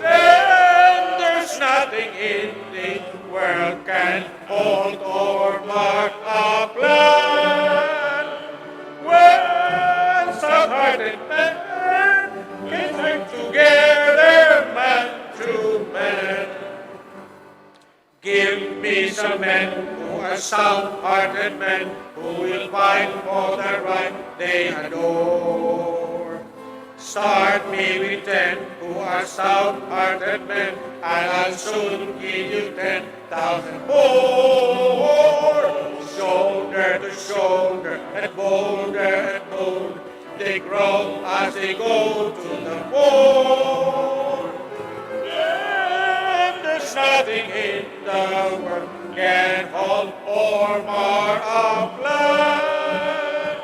Then there's nothing in the world can halt or mar a plan. When stout-hearted men can work together, man to man. Give me some men who are stout-hearted men who will fight for the right they adore. Start me with 10 who are stout-hearted men, and I'll soon give you 10,000 more. Shoulder to shoulder and bolder and bolder, they grow as they go to the fore. And there's nothing in the world can halt or mar a plan.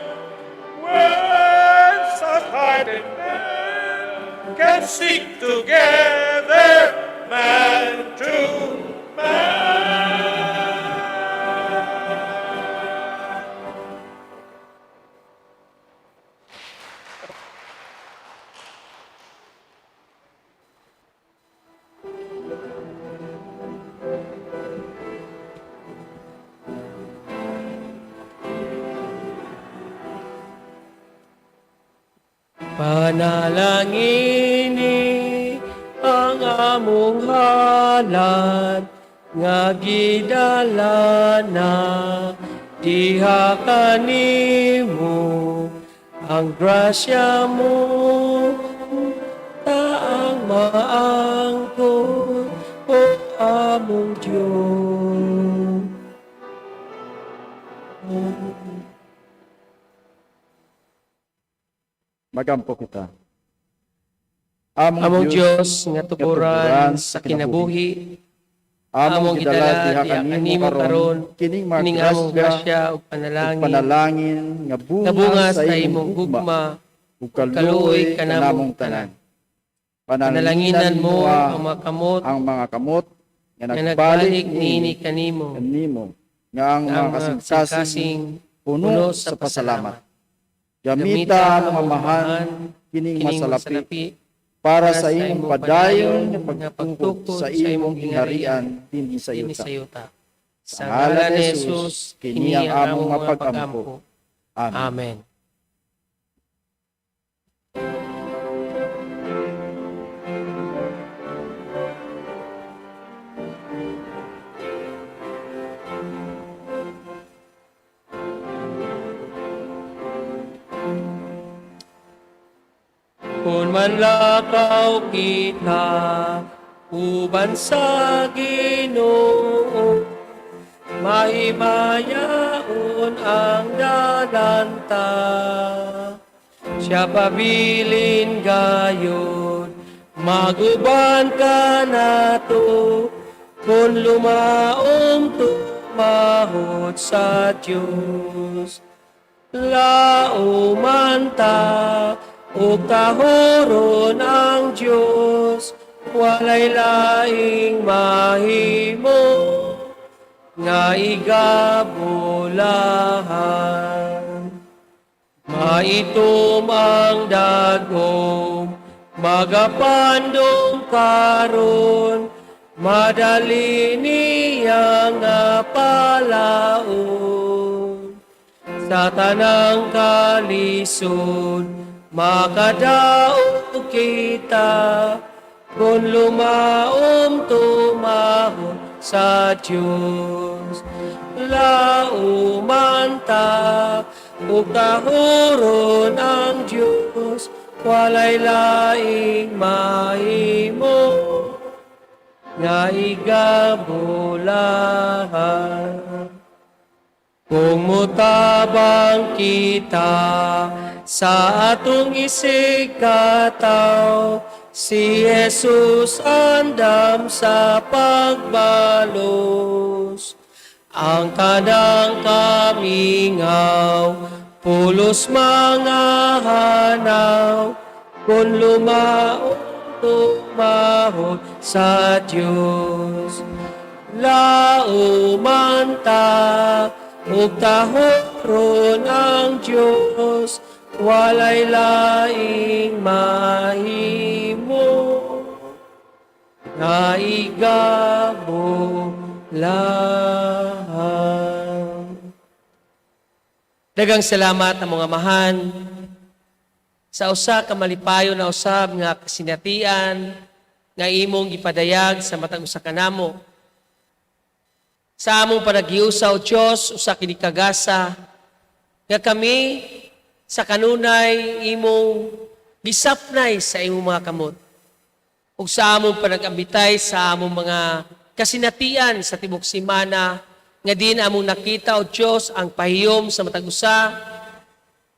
When stout-hearted men can stick together, man to man. Panalangini ang among halad nga gidala na diha kanimo, ang grasya mo ta ang maangkon, o among Diyos. Magampo kita. Among Diyos nga tuburan sa kinabuhi, among gidala diha kanimo karon kining mga kining among grasya grasya ug ug panalangin panalangin nga bunga, nga bunga sa imong gugma ug kaluoy kaluoy kanamong kanamong tanan. Panalanginan mo ang mga kamot ang mga kamot nga nga nagbalik nagbalik niini kanimo, kanimo nga ang nga mga ang mga kasing-kasing kasing puno sa pasalamat. Gamita ang amahan kining kining masalapi masalapi para sa imong padayon nga pagtukod sa imong gingharian dinhi sa dinhi yuta. sa yuta. Sa ngalan ni Jesus, kini ang among mapag-ampo. Amen. Amen. Kung manlakaw kita uban sa Ginoo, mahimayaon ang dalanta. Siya pabilin gayon, maguban ka nato, kung lumaong tumahod sa Diyos. Lauman ta, ug tahoron ang Diyos, walay laing mahimo nga igabulahan. Maitom ang dagom, magapandong karon, Madali niya nga palaod sa tanang kalisod, makadaog kita kung lumaom tumahod sa Diyos. Lauman ta ug tahuron ang Diyos, walay laing mahimo nga igabulahan. Kung mutabang kita sa atong isigkatawo, si Jesus andam sa pagbalos. Ang tanang kamingaw, pulos mga hanaw, kung lumaom tumahod sa Diyos. Lauman ta, ug tahuron ang Diyos, walay laing mahimo nga igabulahan. Daghang salamat, among Amahan, sa usa ka malipayon na usab nga kasinatian nga imong gipadayag sa matag usa kanamo. Sa among panaghiusa, O Diyos, usa kini kagasa nga kami sa kanunay imong gisapnay sa imong mga kamot. Ug sa among panag-ambitay sa among mga kasinatian sa tibok simana nga din among nakita, O Diyos, ang pahiyom sa matag usa,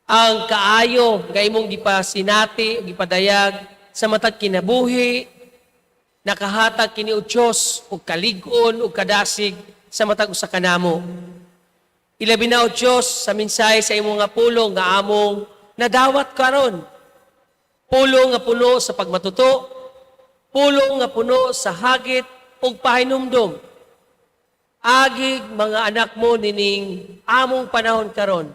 ang kaayo nga imong gipasinati, gipadayag sa matag kinabuhi, nakahatag kini, O Diyos, og kalig-on ug kadasig sa matag usa kanamo. Ilabi na, O Diyos, sa mensahe sa imong nga pulong nga among nadawat karon. Pulong nga puno sa pagmatuto, pulong nga puno sa hagit ug pahinumdom. Agig mga anak mo nining among panahon karon.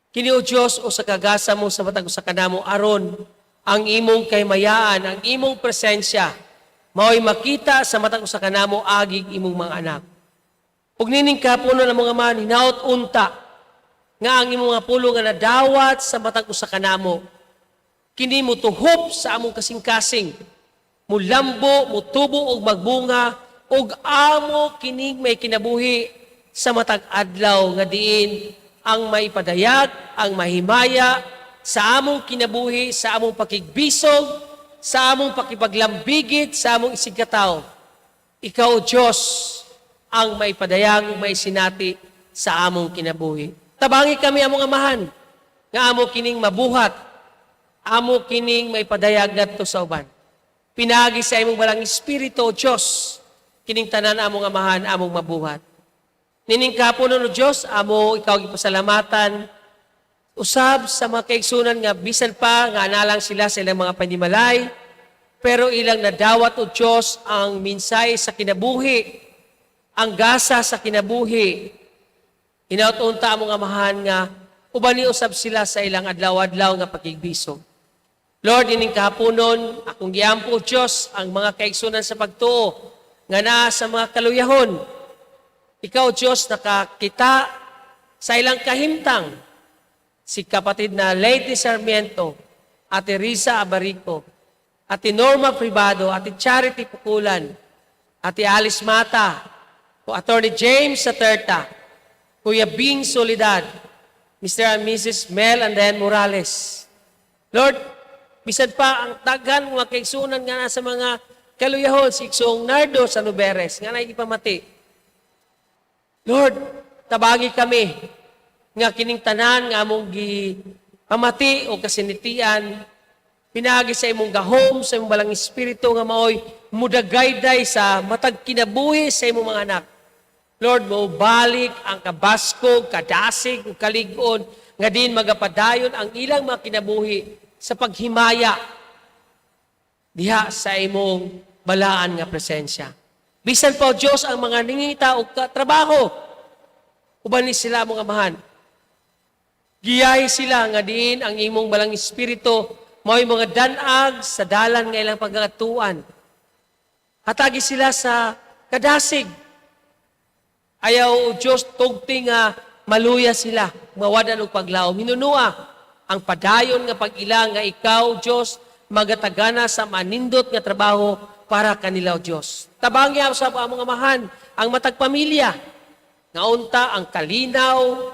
Kini, O Diyos, usa kagasa mo sa matag usa kanamo aron ang imong kahimayaan, ang imong presensya mao'y makita sa matag usa kanamo agig imong mga anak. Ug nining kahaponon, among Amahan, hinaot unta nga ang imong mga pulong nga nadawat sa matag usa kanamo kini mutuhop sa among kasing-kasing, mulambo, mutubo og magbunga ug amo kining may kinabuhi sa matag adlaw nga diin ang maipadayag, ang mahimaya sa among kinabuhi, sa among pakigbisog, sa among pakipaglambigit, sa among isigkatawo. Ikaw, Diyos, ang maipadayag ug maisinati sa among kinabuhi. Tabangi kami, among Amahan, nga amo kining mabuhat, amo kining maipadayag ngadto sa uban. Pinaagi sa imong Balaang Espiritu, O Diyos, kining tanan, among Amahan, among mabuhat. Nining kahaponon, O Diyos, amo ikaw gipasalamatan usab sa mga kaigsunan nga bisan pa nga analang sila sa ilang mga panimalay, pero ilang nadawat, O Diyos, ang minsay sa kinabuhi, ang gasa sa kinabuhi. Hinaot unta, among Amahan, nga uban ni usab sila sa ilang adlaw-adlaw nga pakigbisog. Lord, ining kahaponon, akong giampo, Diyos, ang mga kaigsunan sa pagtuo nga naa sa mga kaluyahon. Ikaw, Diyos, nakakita sa ilang kahimtang. Si kapatid na Lady Sarmiento, Ate Risa Abarico, Ate Norma Privado, Ate Charity Pukulan, Ate Alice Mata, o Attorney James Saterta, Kuya Bing Solidad, Mr. and Mrs. Mel and Dan Morales. Lord, bisan pa ang daghan mga kaigsunan nga nasa mga kaluyahon, si Igsoong Nardo sa Nuberes, nga naikipamati. Lord, tabangi kami nga kining tanan nga among gipamati o kasinatian pinaagi sa imong gahom, sa imong Balaang Espiritu nga maoy mudagayday sa matag kinabuhi sa imong mga anak. Lord, mo balik ang kabaskog, kadasig, ug kalig-on nga din magapadayon ang ilang mga kinabuhi sa paghimaya diha sa imong balaan nga presensya. Bisan pa, O Diyos, ang mga ningita og trabaho, uban ni sila, among Amahan. Giyahi sila nga diin ang imong Balaang Espiritu mao'y mga danag sa dalan nga ilang pagkatuan. Hatagi sila sa kadasig. Ayaw, O Diyos, tugti nga maluya sila, mawadan og paglaom. Hinunua ang padayon nga pag-ila nga ikaw, Diyos, magatagana sa manindot nga trabaho para kanila, O Diyos. Tabangi sa among Amahan ang matag pamilya, nga unta ang kalinaw,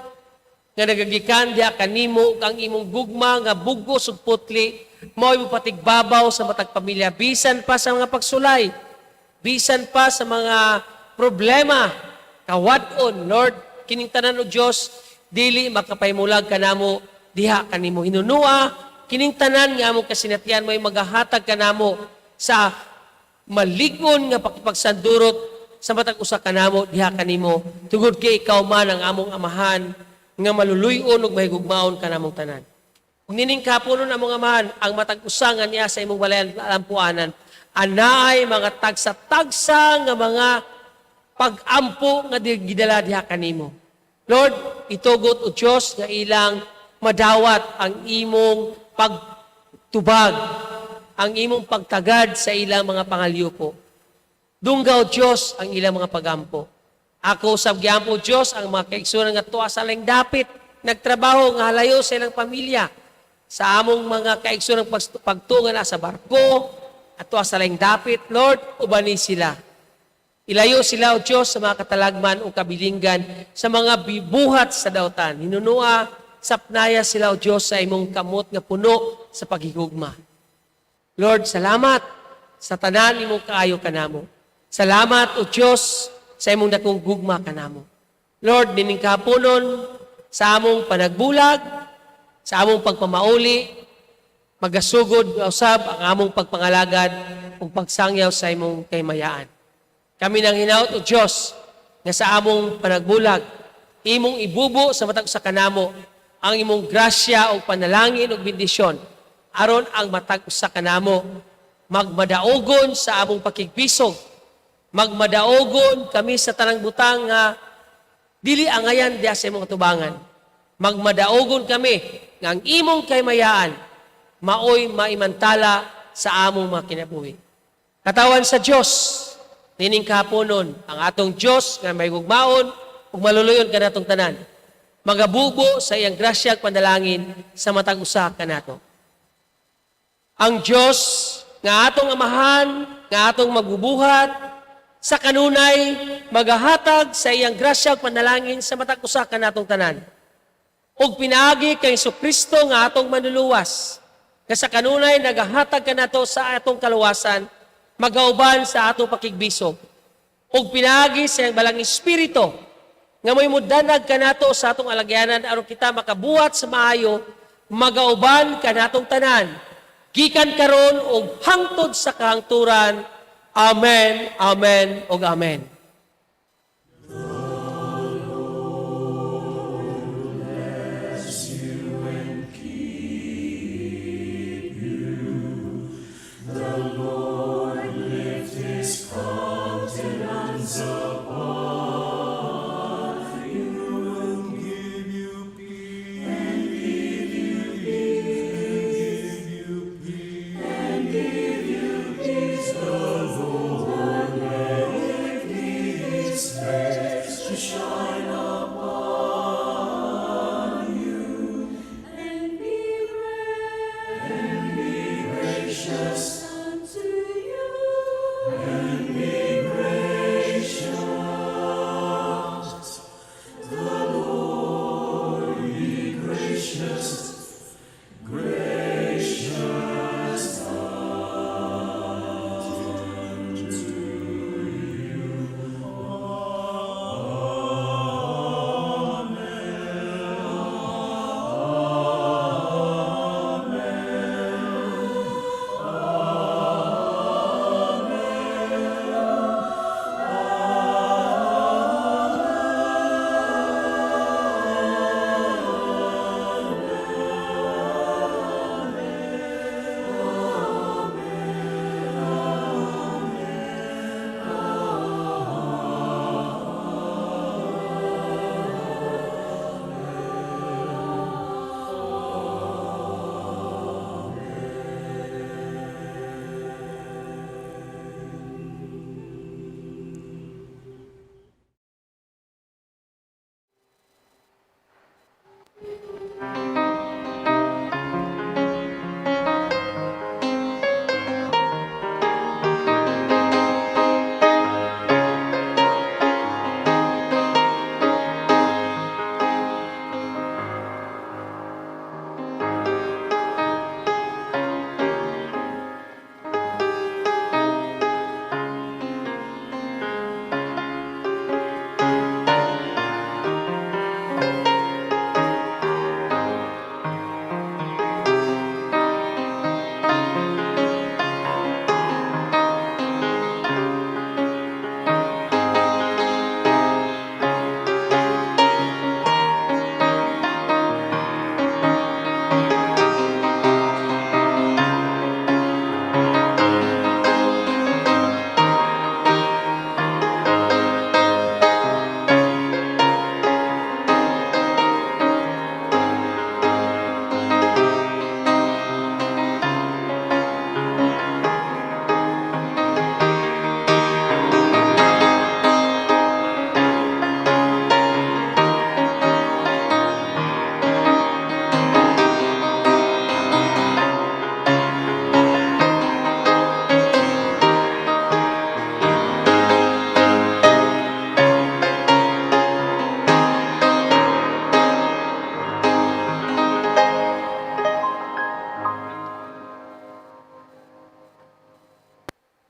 nga nagagikan diha kanimo ug ang imong gugma nga bugos ug putli mao'y mopatigbabaw sa matag pamilya bisan pa sa mga pagsulay, bisan pa sa mga problema kawad-on. Lord, kining tanan, O Dios, dili makapahimulag kanamo diha kanimo. Hinunua kining tanan nga among kasinatian mo'y magahatag kanamo sa malig-on nga pakipagsandurot sa matag usa kanamo diha kanimo, tungod kay ikaw man ang among Amahan nga maluluy-on ug mahigugmaon kanamong tanan. Ug nining kapunon, among Amahan, ang matag usa nga niya sa imong balayan alampuanan, anaay mga tagsa-tagsa nga mga pag-ampo nga gidala diha kanimo. Lord, itugot, O Dios, nga ilang madawat ang imong pagtubag, ang imong pagtagad sa ilang mga pangalyuko. Dungga, O Diyos, ang ilang mga pagampo. Ako sa giampo, Diyos, ang mga kaigsunan nga tuwa sa laing dapit, nagtrabaho nga halayo sa ilang pamilya. Sa among mga kaigsunan pagtungan na sa barko, at tuwa sa laing dapit, Lord, ubani sila. Ilayo sila, O Diyos, sa mga katalagman o kabilinggan, sa mga bibuhat sa dautan. Hinunua, sapnaya sila, O Diyos, sa imong kamot nga puno sa paghigugma. Lord, salamat sa tanan imong kaayo kanamo. Salamat, O Diyos, sa imong dakong gugma kanamo. Lord, nining kahaponon sa among panagbulag, sa among pagpamauli, magasugod usab ang among pagpangalagad ug pagsangyaw sa imong kaymayaan. Kami nang hinaot, O Diyos, nga sa among panagbulag, imong ibubo sa matag usa kanamo ang imong grasya ug panalangin ug bendisyon aron ang matag usa kanamo magmadaogon sa among pakigbisog, magmadaogon kami sa tanang butang nga dili angayan diha sa imong atubangan. Magmadaogon kami nga ang imong kaymayaan maoy maimantala sa among mga kinabuhi. Katawan sa Dios, nining kahaponon, ang atong Dios nga may gugmaon ug maluluyon kanatong tanan, magabubo sa iyang grasya ug panalangin sa matag usa kanato. Ang Dios nga atong Amahan, nga atong magbubuhat, sa kanunay magahatag sa iyang grasya ug panalangin sa matag usa kanatong tanan. Ug pinaagi kay Kristo nga atong manluluwas, nga sa kanunay nagahatag kanato sa atong kaluwasan, magauban sa atong pakigbisog. Ug pinaagi sa iyang Balang Espiritu nga mo'y mudanag kanato sa atong alagyanan aron kita makabuhat sa maayo, magauban kanatong tanan gikan karon ug hangtod sa kahangturan. Amen, Amen, ug Amen. And be gracious.